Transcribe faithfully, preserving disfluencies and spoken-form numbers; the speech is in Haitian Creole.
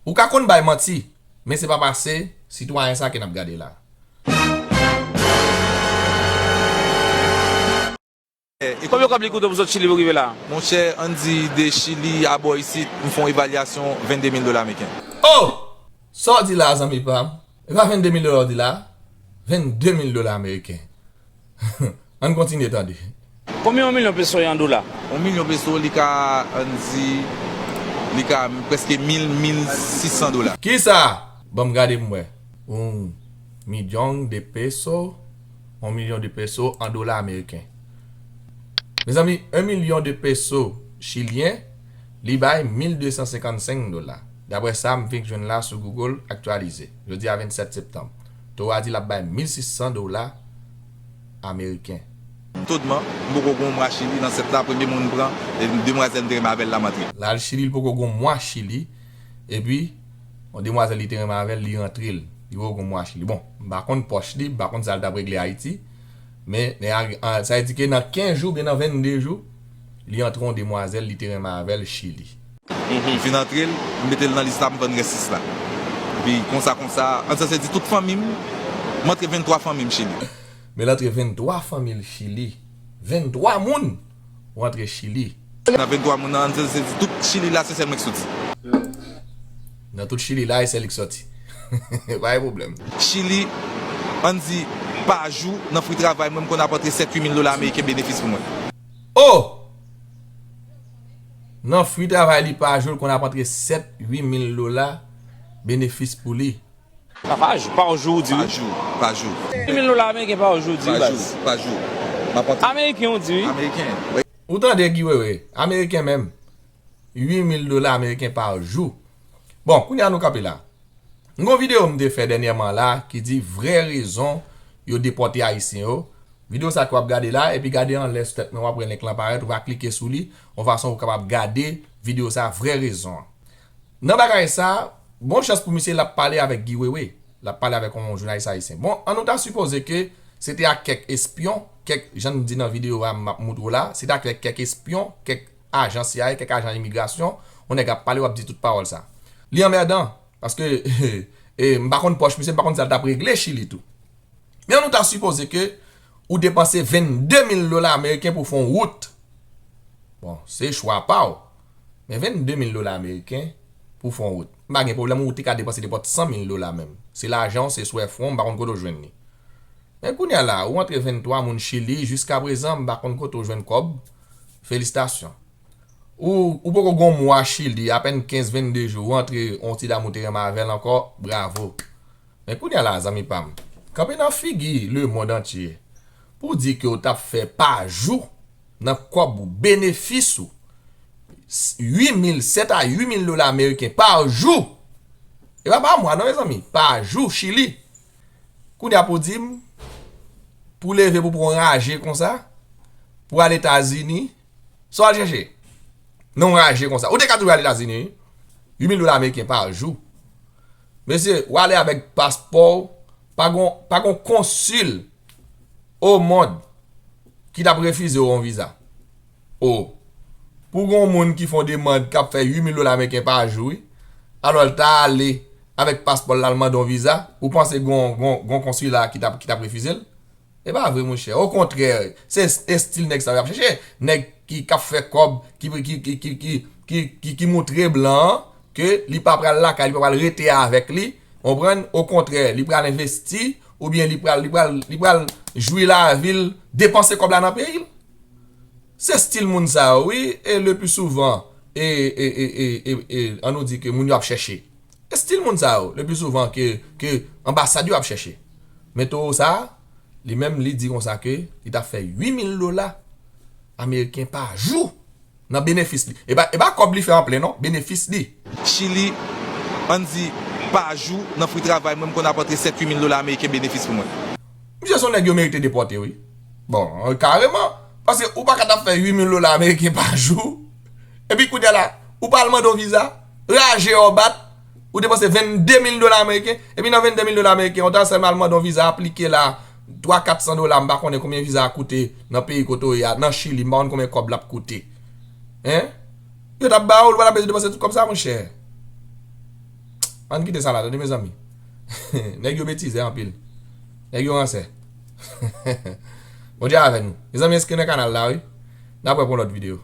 Ou ka konn bay manti, men se pa pase sitwayen sa ke n ap gade la. E konbyen kòb li koute pou sot Chili pou rive la? Monchè, ann di de Chili a bò isit, m fè yon evalyasyon vennde mil dola ameriken. Oh! Sa w di la, zanmi pa m? E pa vennde mil dola w di la? Vennde mil dola ameriken. Ann kontinye tande. Konbyen yon milyon peso ye an dola? Yon milyon peso, li ka, ann di, li ka prèske mil, mil sis san dola. Kisa? Ban m gade m wè. Yon milyon de peso, yon milyon de peso an dola ameriken. Mezanmi, yon milyon de peso chilyen, li bay mil de san senkannsenk dola. Daprè sa m fenk jwenn la sou Google aktyalize, jodi a vennsèt septanm. Towo a di l ap bay mil sis san dola ameriken. Todman, m poko gen yon mwa Chili nan sèt la, premye moun m pran, e demwazèl m te renmen avè l la m antre. L al Chili, l poko gen yon mwa Chili, epi yon demwazèl li te renmen avè l, li rantre l, li poko gen yon mwa Chili. Bon, m pa konn pòch li, m pa konn sa l t ap regle Ayiti, men sa vle di ke nan kenz jou oubyen nan vennde jou, li antre yon demwazèl li te renmen avè l Chili. M fin antre l, m mete l nan lis la, m vann rès lis la. Epi konsa konsa, an sanse di tout fanmi m, m antre venntwa fanmi m Chili. Men l antre venntwa fanmi l Chili. Venntwa moun ou antre Chili. Nan venntwa moun nan, an sanse di tout Chili la se sèl mwen ki soti. Nan tout Chili la e sèl li k soti. Pa gen pwoblèm. Chili, ann di pa jou, nan fri travay mwen, m konn ap antre sèt uit mil dola ameriken benefis pou mwen. Oh! Nan fri travay li pa jou, l konn ap antre sèt, uit mil dola benefis pou li. Pa pa jou, pa jou ou di wi. Pa jou, pa jou. Uit mil dola ameriken pa jou ou di wi baz. Pa jou, pa jou. M ap antre. Ameriken ou di wi. Ameriken. Ou tande Guy Wewe, ameriken menm. Uit mil dola ameriken pa jou. Bon, kounye a nou kanpe la. M gen yon videyo m te fè dènyèman la ki di vrè rezon yo depòte Ayisyen yo. Videyo sa ke w ap gade la, epi gade anlè sou tèt mwen, w ap wè link lan parèt, ou va klike sou li, yon fason pou w kapab gade videyo sa vrè rezon an. Nan bagay sa, bon chans pou misye l ap pale avèk Guy Wewe, l ap pale avèk yon jounalis ayisyen. Bon, ann nou ta sipoze ke se te ak kèk espyon, kèk, jan m di nan videyo a m ap moutre w la, se te ak kèk espyon, kèk ajan C I A, kèk ajan imigrasyon, yon nèg ap pale, w ap di tout pawòl sa. Li anmèdan, paske e, m pa konn pòch misye, m pa konn sa l t ap regle Chili tou. Men ann nou ta sipoze ke ou depanse vennde mil dola ameriken pou w fè yon wout. Bon, se chwa pa w. Men vennde mil dola ameriken pou w fè yon wout. M pa gen pwoblèm, ou te ka depanse nenpòt san mil dola menm. Se lajan w, se swè fwon, m pa konn kote w jwenn li. Men kounye a la, ou antre venntwa moun Chili, jiskaprezan, m pa konn kote w jwenn kòb. Felisitasyon. Ou, ou poko gen yon mwa Chili, apèn kenz, vennde jou, ou antre yon ti dam ou te renmen avè l ankò, bravo. Men kounye a la, zanmi pa m, kanpe nan figi lemonn antye pou w di ke w t ap fè pa jou nan kòb ou, benefis ou, uit mil, sèt a uit mil dola ameriken pa jou. E pa pa mwa non, mezanmi, pa jou, Chili. Kounye a pou w di m, pou w leve pou w pran yon raje konsa, pou w al Etazini, sa w al chèche? Nan yon raje konsa. Ou te ka toujou al Etazini, wi. Uit mil dola ameriken pa jou. Mesye, w ale avèk paspò w, pa gon, pa gon konsil o mond ki t ap refize w yon viza. O, pou gon moun ki fè yon demann k ap fè uit mil dola ameriken pa jou, wi, alò l ta ale avèk paspò l, l al mande yon viza, ou panse gon, gon, gon konsila ki t ap, ki t ap refize l? E pa vre, monchè. Okontrè, se estil nèg sa yo y ap chèche. Nèg ki, k ap fè kòb, ki, ki, ki, ki, ki, ki, ki, ki moutre blan an ke li pa pral lakay, li pa pral rete avèk li, konprann? Okontrè, li pral envesti, oubyen li pral, li pral, li pral jwi lavi l, depanse kòb la nan peyi l. Se estil moun sa yo, wi, e le pli souvan, e, e, e, e, e, e, ann nou di ke moun yo ap chèche. Estil moun sa yo, le pli souvan ke, ke anbasad yo ap chèche. Men towo sa a, li menm, li di konsa ke li t ap fè uit mil dola ameriken pa jou nan benefis li. E pa, e pa kòb li fè an plen non, benefis li. Chili, ann di, pa jou, nan fri travay mwen, m konn ap antre sèt, uit mil dola ameriken benefis pou mwen. Misye se yon nèg yo merite depòte, wi. Bon, kareman. Paske ou pa ka t ap fè uit mil dola ameriken pa jou. Epi kounye a la, ou pa al mande yon viza, raje w bat, ou depanse vennde mil dola ameriken, epi nan vennde mil dola ameriken, ou ta sèlman al mande yon viza, aplike la, twa, kat san dola, m pa konnen konbyen viza a koute nan peyi kote w ye a, nan Chili, m pa konn konbyen kòb l ap koute. Hein? Yo t ap ba w, ou pa t ap bezwen depanse tout kòb sa, monchè. Ann kite sa la, tande, mezanmi. Nèg yo betize anpil. Nèg yo ransè. Bondye avè nou. Mezanmi, enskri nan kanal la, wi. N ap wè pou yon lòt videyo.